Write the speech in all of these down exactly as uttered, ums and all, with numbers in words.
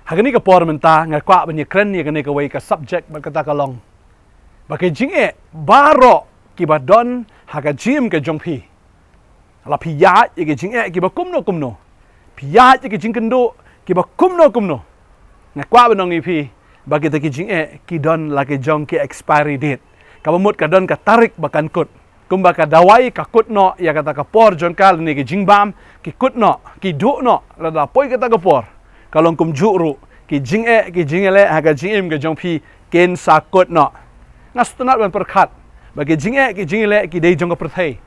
Ha kane ka por mynta nga kwah ban ïakren ïa kane kawei ka subject bad kata ka long ba ki jingeh baroh kiba don ha ka jingim ka jong phi, la phi ïaid ïa ki jingeh kiba kumno kumno, phi ïaid ïa ki jingkynduh kiba kumno kumno, nga kwah ban ong ïa phi ba kita ki jingeh ki don la ki jong ki expiry date. Kaba mut ka don ka tarik ba kan kut. Kumba ka dawai ka kut noh ïa kata ka por jong ka lane ki jingbam, ki kut noh, ki duh noh, lada poi kata ka por. Ka long kumjuh ruh, ki jingeh ki jingïaleh ha ka jingim ka jong phi kin sa kut noh. Nga sngewtynnat ban pyrkhat ba ki jingeh ki jingïaleh ki dei jong ka pyrthei.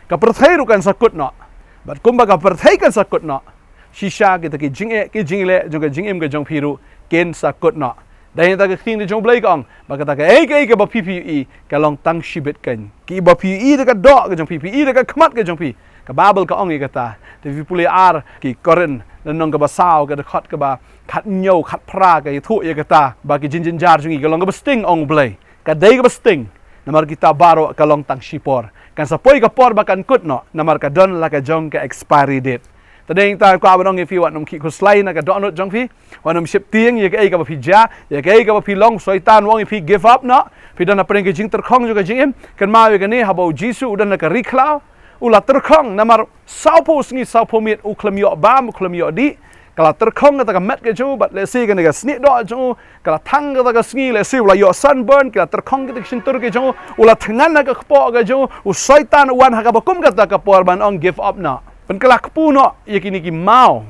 Ka pyrthei ruh kan sa kut noh. Bad kumba ka pyrthei kan sa kut noh, shisha kita ki jingeh ki jingïaleh jong ka jingim ka jong phi ruh kin sa kut noh. Da ïa kata ka ktien ka jong U Blei ka ong ba kata kaei kaei kaba phi phi ïohi ka long tang shibit keiñ. Kiba phi ïohi da ka doh ka jong phi, phi ïohi da ka khmat ka jong phi. Ka Baibl ka ong ïa kata. Te phi pule ar ki Korinth lynnong kaba saw, ka dkhot kaba khathynñiew, khatphra, ka ïathuh ïa kata ba ki jingjynjar jong ngi ka long kaba sting, ong U Blei. Ka dei kaba sting. Namar kita baroh ka long tang shipor. Kan sa poi ka por ba kan kut noh, namar ka don la ka jong ka expiry date. Te dei nangta kwah ban ong ïa phi, wat nym khih khuslai na ka dohnud jong phi. Wat nym sheptieng ïa kaei kaba phi jia, ïa kaei kaba phi long. Soitan u ong ïa phi give up noh. Phi don hapdeng ka jingtyrkhong jong ka jingim. Kynmaw ïa kane, haba U Jisu u don ha ka ri khlaw, u la tyrkhong namar sawphew sngi sawphew miet u khlem ïoh bam, u khlem ïoh dih. Ka la tyrkhong kata ka met ka jong u, bad lehse kane ka snieh doh jong u, ka la thang kata ka sngi, lehse u la ïoh sunburn, ki la tyrkhong kita ki shyntur ki jong u, u la thngan ha ka kpoh ka jong u. U Soitan u wan ha kaba kum kata ka por ban ong give up noh. Pynkylla kpu noh ïa kine ki maw.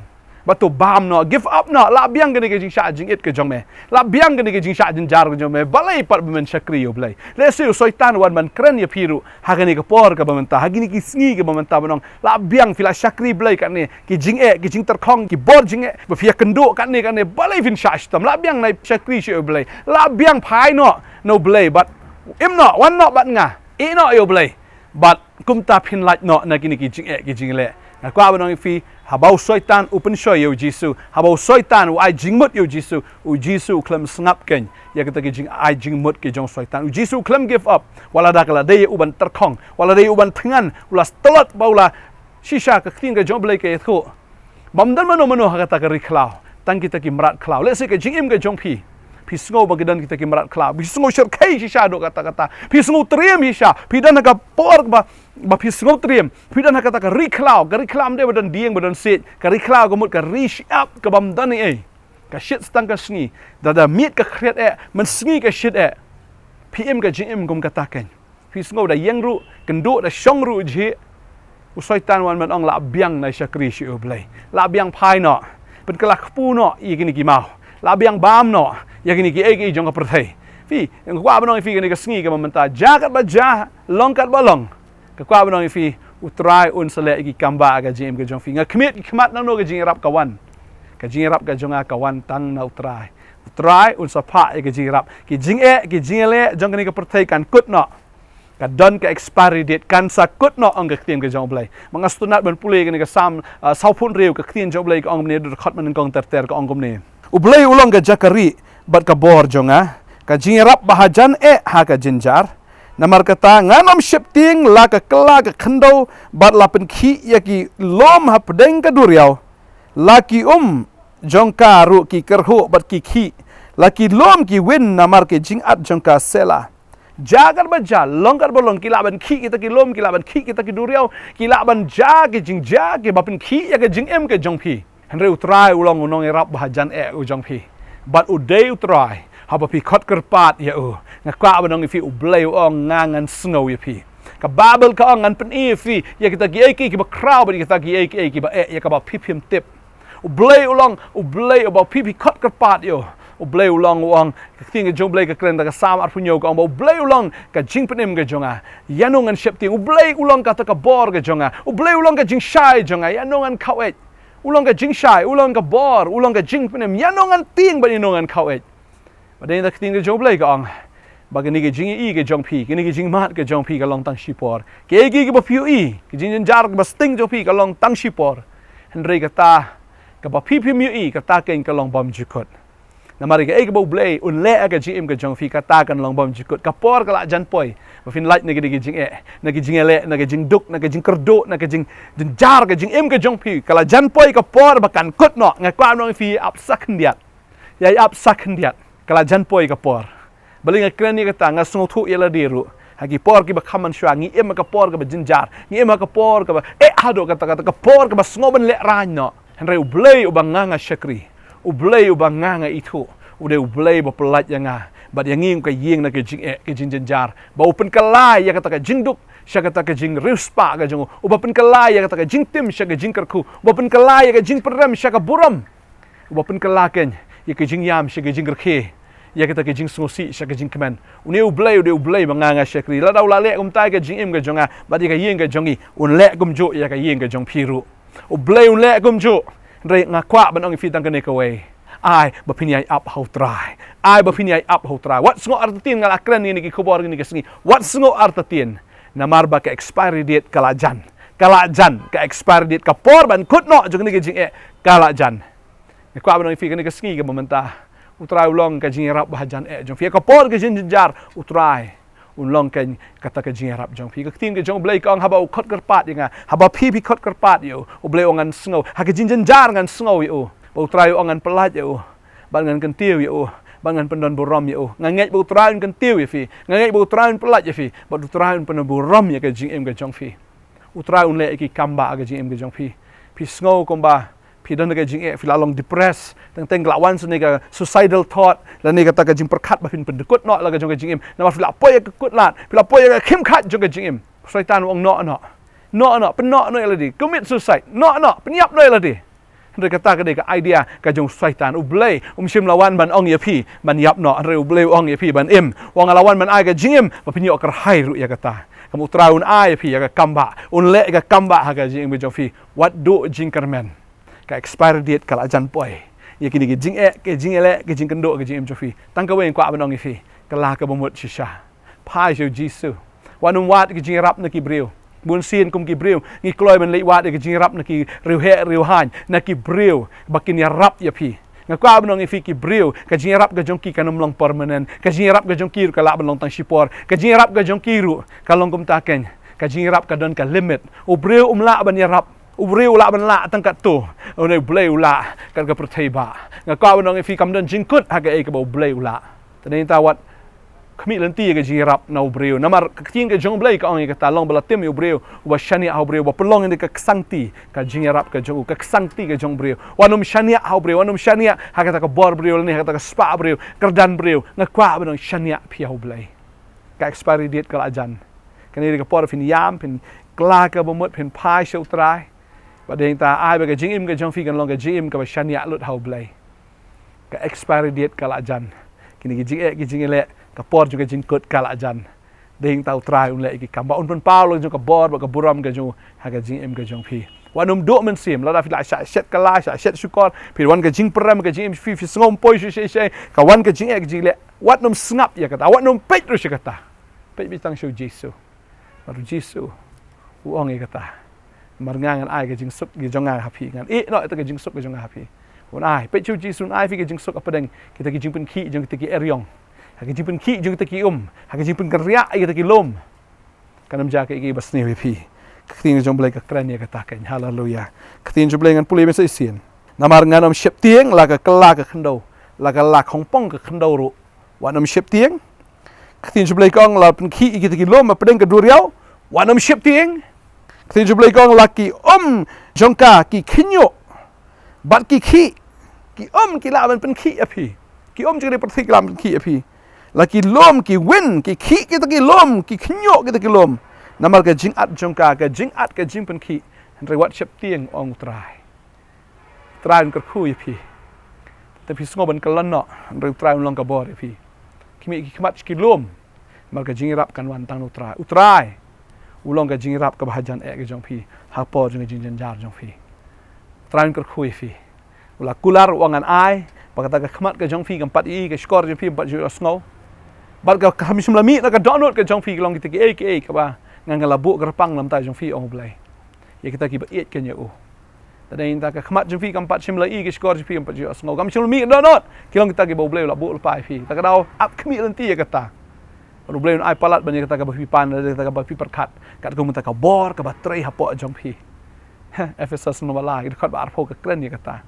Bad to bam noh, give up noh, lah biang kane ka jingshah jingit ka jong me. Lah biang kane ka jingshah jynjar ka jong me. Balei pat ba men shakri ïa U Blei? Lehse u Soitan u wan ban kren ïa phi ruh ha kane ka por kaba mynta, ha kine ki sngi kiba mynta, ban ong lah biang, phi la shakri Blei katne, ki jingeh, ki jingtyrkhong, ki bor jingeh ba phi ïakynduh katne katne, balei phin shah shitom? Lah biang, nai shakri shuh ïa U Blei. Lah biang, phai noh na U Blei bad im noh, wan noh bad nga, ïeh noh ïa U Blei. Bad kumta phin lait noh na kine ki jingeh ki jingïaleh. Nga kwah ban ong ïa phi, haba u Soitan u pynshoi ïa U Jisu, haba u Soitan u ai jingmut ïa U Jisu, U Jisu u khlem sngap keiñ ïa kita ki jingai jingmut ki jong u Soitan. U Jisu u khlem give up. Wat la da ka la dei ïa u ban tyrkhong, wat la dei ïa u ban thngan, u la tlot, ba u la, shisha ka ktien ka jong U Blei ka ïathuh, bym don mano mano ha kata ka ri khlaw, tang kita ki mrad khlaw. Lehse ka jingim ka jong phi, phi sngew ba ki don kita ki mrad khlaw, phi sngew shyrkhei shisha haduh katta katta, phi sngew triem shisha, phi don ha ka por ba, ba phi sngew triem, phi don ha kata ka ri khlaw. Ka ri khlaw ym dei ba don dieng ba don siej. Ka ri khlaw ka mut ka ri shyiap kabym don ei ei. Ka shit tang ka sngi, da da miet ka khriat eh, mynsngi ka shit eh. Phi im ka jingim kum kata keiñ. Phi sngew da ïeng ruh kynduh, da shong ruh jhieh. U Soitan u wan ban ong lah biang, nai shakri shuh ïa U Blei. Lah biang, phai noh. Pynkylla kpu noh ïa kine ki maw. Lah biang, bam noh ïa kine kiei kiei jong ka pyrthei. Phi, nga kwah ban ong ïa phi kane ka sngi kaba mynta, jia katba jia, long katba long, nga kwah ban ong ïa phi, U Trai un sa leh ïa ki kam ba ha ka jingim ka jong phi. Nga khmied ki khmat, nangno ka jingïarap ka wan? Ka jingïarap ka jong nga ka wan tang na U Trai. U Trai un sa phah ïa ka jingïarap. Ki jingeh ki jingïaleh jong kane ka pyrthei kan kut noh. Ka don ka expiry date, kan sa kut noh, ong ka ktien ka jong U Blei. Ma nga sngewtynnat ban pule kane ka Salm, ah, sawphew hynriew, ka ktien jong U Blei ka ong kumne, dkhot mynnyngkong ter ter ka ong kumne: U Blei u long ka jaka rieh bad ka bor jong nga, ka jingïarap ba hajan eh ha ka jynjar. Namar kata ngan ym sheptieng, la ka kylla ka khyndew bad la pynkhih ïa ki lum hapdeng ka duriaw. La ki um jong ka ruh ki kyrhuh bad ki khih, la ki lum ki win namar ki jingat jong ka. Selah. Jia katba jia, long katba long, ki lah ban khih kita ki lum, ki lah ban khih kita ki duriaw, ki lah ban jia ki jingjia kiba pynkhih ïa ka jingim ka jong phi. Hynrei U Trai u long u nongïarap ba hajan eh u jong phi. Bad u dei U Trai haba phi khot kyrpad ïa u. Nga kwah ban ong ïa phi, U Blei u ong, nga ngan sngew ïa phi. Ka Baibl ka ong, ngan pyni ïa phi ïa kita kiei kiei kiba khraw bad ïa kita kiei kiei kiba eh, ïa kaba phi phim tip. U Blei u long U Blei uba phi phi khot kyrpad ïa u. U Blei u long, u ong, ka ktien ka jong U Blei ka kren da ka Salm arphew hynñiew ka ong ba U Blei u long ka jingpynim ka jong nga, ïano ngan sheptieng? U Blei u long kata ka bor ka jong nga. U Blei u long ka jingshai jong nga, ïano ngan khaweit? U long ka jingshai, u long ka bor, u long ka jingpynim, ïano ngan tieng bad ïano ngan khaweit? Bad dei na ka ktien ka jong U Blei ka ong ba kane ka jingïohi ka jong phi, kane ka jingmad ka jong phi ka long tang shipor. Kiei kiei kiba phi ïohi, ka jingjynjar kaba sting jong phi ka long tang shipor. Hynrei kata kaba phi phim ïohi, kata keiñ ka long bymjukut. Namar ïa kaei kaba U Blei un leh ha ka jingim ka jong phi, kata kan long bymjukut. Ka por ka la jan poi ba phin lait na kine ki jingeh, na ki jingïaleh, na ki jingduk, na ki jingkyrduh, na ki jingjynjar ka jingim ka jong phi. Ka la jan poi ka por ba kan kut noh. Nga kwah ban ong ïa phi ap sa khyndiat. Ïai ap sa khyndiat, ka la jan poi ka por. Balei nga kren ïa kata? Nga sngewthuh ïa lade ruh, ha ki por kiba kham mynshuwa ngi im ha ka por kaba jynjar, ngi im ha ka por kaba eh haduh kata, kata ka por kaba sngew ban lehraiñ noh. Hynrei U Blei uba nga nga shakri, U Blei uba nga nga ithuh, u dei U Blei ba pyllait ïa nga bad ïa ngi kum ka ïing na ka jingeh ka jingjynjar, ba u pynkylla ïa kata ka jingduk sha kata ka jingriewspah ka jong u, uba pynkylla ïa kata ka jingtim sha ka jingkyrkhu, uba pynkylla ïa ka jingpyrem sha ka burom, uba pynkylla keiñ ïa ka jingïam sha ka jingrkhie, ïa kata ka jingsngewsih sha ka jingkmen. Une U Blei u dei U Blei ba nga nga shakri. Lada u la leh kumta ïa ka jingim ka jong nga bad ïa ka ïing ka jong ngi, un leh kumjuh ïa ka ïing ka jong phi ruh. U Blei un leh kumjuh. Hynrei nga kwah ban ong ïa phi tang kane kawei: ai ba phin ïai ap ha U Trai. Ai ba phin ïai ap ha U Trai. Wat sngew artatien, nga la kren ïa kine ki khubor kine ki sngi. Wat sngew artatien. Namar ba ka expiry date ka la jan. Ka la jan ka expiry date, ka por ban kut noh jong kane ka jingeh ka la jan. Nga kwah ban ong ïa phi kane ka sngi kaba mynta, U Trai u long ka jingïarap ba hajan eh jong phi. Ka por ka jingjynjar, U Trai un long keiñ kata ka jingïarap jong phi. Ka ktien ka jong U Blei ka ong, haba u khot kyrpad ïa nga, haba phi phi khot kyrpad ïa u, U Blei u ong, ngan sngew. Ha ka jingjynjar ngan sngew ïa u. Ba U Trai u ong, ngan pyllait ïa u bad ngan kyntiew ïa u bad ngan pyndonburom ïa u. Nga ngeit ba U Trai un kyntiew ïa phi. Nga ngeit ba U Trai un pyllait ïa phi bad U Trai un pyndonburom ïa ka jingim ka jong phi. U Trai un leh ïa ki kambah ha ka jingim ka jong phi. Phi sngew kumba phi don ha ka jingeh, phi la long depressed, teng teng ka la wan sa ne ka suicidal thought, lane kata ka jingpyrkhat ba phin pyndkut noh la ka jong ka jingim. Namar phi la poi ha ka kutlad, phi la poi ha ka khim khat jong ka jingim. Soitan u ong, noh noh. Noh noh, pynnoh noh ïa lade, commit suicide. Noh noh, pynïap noh ïa lade. Hynrei kata ka dei ka idea ka jong Soitan. U Blei um shym la wan ban ong ïa phi ban ïap noh. Hynrei U Blei u ong ïa phi ban im. U ong, nga la wan ban ai ka jingim ba phin ïoh kyrhai ruh ïa kata. Kumta U Trai un ai ïa phi ïa ka kambah, un leh ïa ka kambah ha ka jingim ka jong phi. Wat duh jingkyrmen. Ka expiry date ka la jan poi ïa kine ki jingeh, ki jingeh, ki jingkynduh, ki jingim jong phi. Tang kawei nga kwah ban ong ïa phi, kylla kaba mut shisha. Phai sha U Jisu. Wat nym wad ïa ki jingïarap na ki briew. Bun sien kum ki briew ngi kloi ban leit wad ïa ki jingïarap na ki riewheh riewhaiñ, na ki briew ba kin ïarap ïa phi. Nga kwah ban ong ïa phi, ki briew, ka jingïarap ka jong ki kan ym long permanent. Ka jingïarap ka jong ki ruh ka lah ban long tang shipor. Ka jingïarap ka jong ki ruh ka long kumta keiñ. Ka jingïarap ka don ka limit. U briew um lah ban ïarap. U briew u lah ban lah tang katto. Une U Blei u lah kat ka pyrthei bah. Nga kwah ban ong ïa phi, kam don jingkut ha kaei kaba U Blei u lah. Te nangta wat khmih lynti ïa ka jingïarap na u briew. Namar ka ktien ka jong U Blei ka ong ïa kata, long ba la tim ïa u briew uba shaniah ha u briew, ba pynlong ïa ka ksangti ka jingïarap ka jong u, ka ksangti ka jong u briew. Wat nym shaniah ha u briew, wat nym shaniah ha kata ka bor briew lane ha kata ka spah briew, kyrdan briew. Nga kwah ban ong, shaniah phi ha U Blei. Ka expiry date ka la jan. Kane dei ka por phin ïam, phin kylla kaba mut, phin phai sha U Trai. Bad dei nangta ai ba ka jingim ka jong phi kan long ka jingim kaba shaniah lut ha U Blei. Ka expiry date ka la jan. Kine ki jingeh ki jingeh leh, ka por jong ka jingkut ka la jan. Dei nangta U Trai un leh ïa ki kam, ba un pynpaw la jong ka bor bad ka burom ka jong u ha ka jingim ka jong phi. Wat nym duh mynsiem, lada phi la shah shet kylla, shah shet shukor, phi wan ka jingpyrem ka jingim phi, phi sngew ym poi shuh shuh shuh, ka wan ka jingeh ka jingleh. Wat nym sngap ïa kata, wat nym peit ruh sha kata. Peit beit tang sha U Jisu. Namar U Jisu u ong ïa kata. Namar nga ngan ai ka jingsuk ka jong nga ha phi, ngan ïeh noh ïa ka jingsuk ka jong nga ha phi. Un ai, peit sha U Jisu, un ai phi ka jingsuk hapdeng kita ki jingpynkhih jong kita ki eriong, ha ka jingpynkhih jong kita ki um, ha ka jingpynkynriah ïa kita ki lum. Kan ym jia kaei kaei ba sniew ïa phi. Ka ktien ka jong U Blei ka kren ïa kata keiñ. Haleluya. Ka ktien jong U Blei ngan pule mynta shisien. Namar ngan ym sheptieng la ka kylla ka khyndew, la ka la khongpong ka khyndew ruh. Wat nym sheptieng. Ka ktien jong U Blei ka ong, la pynkhih ïa kita ki lum hapdeng ka duriaw. Wat nym sheptieng. Ka ktien jong U Blei ka ong, la ki um jong ka ki khñiuh bad ki khih. Ki um ki lah ban pynkhih ïa phi. Ki um jong ka pyrthei ki lah ban pynkhih ïa phi. La ki lum ki win, ki khih kita ki lum, ki khñiuh kita ki lum. Namar ka jingat jong ka, ka jingat ka jingpynkhih. Hynrei wat sheptieng, ong U Trai. Trai un kyrkhu ïa phi. Te phi sngew ban kyllon noh, hynrei U Trai un long ka bor ïa phi. Khmih ki khmat sha ki lum. Namar ka jingïarap kan wan tang na U Trai. U Trai u long ka jingïarap kaba hajan eh ka jong phi ha por jong ka jingjynjar jong phi. Trai un kyrkhu ïa phi. U la kular, u ong, ngan ai ba kata ka khmat ka jong phi kam pat ïohi, ka shkor jong phi kam pat ju ïohsngew. Bad ka kham shym la mih na ka dohnud ka jong phi ka long kita kiei kiei kaba ngan, ngan la buh kyrpang na ka bynta jong phi, ong U Blei. Ïa kita kiba ïeit keiñ ïa u. Te dei nangta ka khmat jong phi kam pat shym la ïohi, ka shkor jong phi kam pat ju ïohsngew. Kam shym la mih na ka dohnud. Ki long kita kiba U Blei u la buh lypa ïa phi. Te ka daw ap khmih lynti ïa kata. Bad U Blei un ai palat ban ïa kata kaba phi pan, ïa kata kaba phi pyrkhat. Katkum kata ka bor kaba trei hapoh jong phi. Ephesos lynnong ba lai, ka dkhot ba arphew ka kren ïa kata.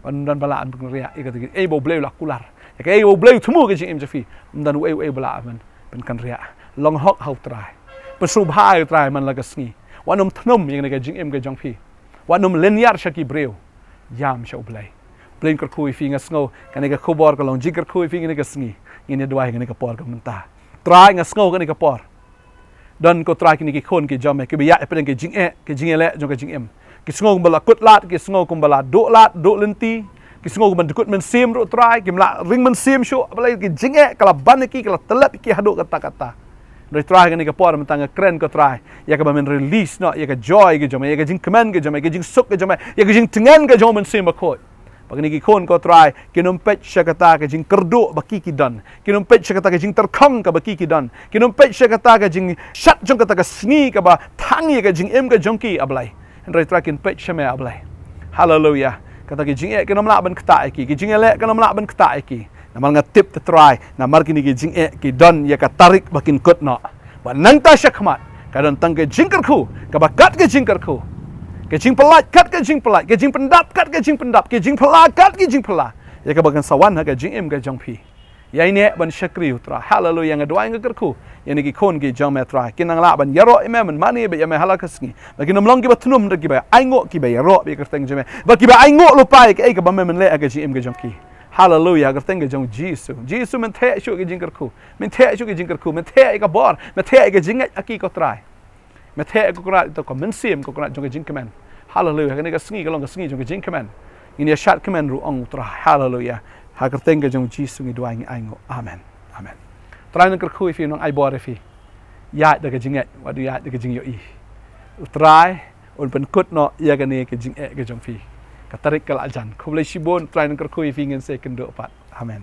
Ym don ba lah ban kynriah ïa kata, ïa kaei ba U Blei u la kular, ïa kaei ba U Blei u thmu ha ka jingim jong phi. Ym don uei uei ba lah ban, ban kynriah. Long hok ha U Trai. Pynsngewbha ïa U Trai man la ka sngi. Wat nym thnum ïa kane ka jingim ka jong phi. Wat nym lynñiar sha ki briew. Ïam sha U Blei. Blei un kyrkhu ïa phi. Nga sngew kane ka khubor ka long jingkyrkhu ïa phi kane ka sngi. Ngin ïa duwai ha kane ka por ka mynta. Trai, nga sngew kane ka por don, ko Trai, kine ki khun ki jong me kiba ïaid hapdeng ka jingeh, ka jingïaleh jong ka jingim. Ki sngew kumba la kut lad, ki sngew kumba la duh lad, duh lynti. Ki sngew kumba dkut mynsiem ruh, Trai, kim lah ring mynsiem shuh, balei ka jingeh ka la ban ïa ki, ka la tyllep ïa ki haduh katta katta. Hynrei Trai, kane ka por mynta nga kren, ko Trai, ïa kaba men release noh ïa ka joy ka jong me, ïa ka jingkmen ka jong me, ïa ka jingsuk ka jong me, ïa ka jingtngen ka jong U Mynsiem Bakhuid. Ba kine ki khun, ko Trai, kin ym peit sha kata ka jingkyrduh ba ki ki don. Kin ym peit sha kata ka jingtyrkhong kaba ki ki don. Kin ym peit sha kata ka jingshad jong kata ka sngi kaba thang ïa ka jingim ka jong ki, A Blei. Hynrei Trai, kin peit sha me, A Blei. Haleluya. Kata ka jingeh kin ym lah ban ktah ïa ki, ka jingïaleh kin ym lah ban ktah ïa ki. Namar nga tip, te Trai, namar kine ki jingeh ki don ïa ka tarik ba kin kut noh. Bad nangta sha khmat ka don tang ka jingkyrkhu kaba kat ka jingkyrkhu, ka jingpyllait kat ka jingpyllait, ka jingpyndap kat ka jingpyndap, ka jingphylla kat ka jingphylla, ïa kaba kan sa wan ha ka jingim ka jong phi. Ïaineh ban shakri, U Trai. Haleluya. Nga duwai, nga kyrkhu ïa kine ki khun ki jong me, Trai, kin nang lah ban ïaroh ïa me mynta, bad ïa me ha la ka sngi. Ba kin ym long kiba thnum, hynrei kiba ainguh, kiba ïaroh bad ïa ka kyrteng jong me, ba kiba ainguh lypa ïa kaei kaba me men leh ha ka jingim ka jong ki. Haleluya. Ha ka kyrteng ka jong U Jisu. Jisu, men theh shuh ïa ka jingkyrkhu. Men theh shuh ïa ka jingkyrkhu, men theh ïa ka bor, men theh ïa ka jingngeit ha ki, ko Trai. Men theh ïa, ko Kynrad, ïa ka mynsiem, ko Kynrad jong ka jingkmen. Haleluya. Kane ka sngi ka long ka sngi jong ka jingkmen. Ngin ïa shad kmen ruh, ong U Trai. Haleluya. Ha ka kyrteng ka jong U Jisu ngi duwai, ngi ainguh. Amen. Amen. Trai un kyrkhu ïa phi, un ai bor ïa phi. Ïaid da ka jingngeit, wat ïaid da ka jingïohi. U Trai un pynkut noh ïa kane ka jingeh ka jong phi. Ka tarik ka la jan. Khublei shibun, Trai un kyrkhu ïa phi, ngin sa ïakynduh pat. Amen.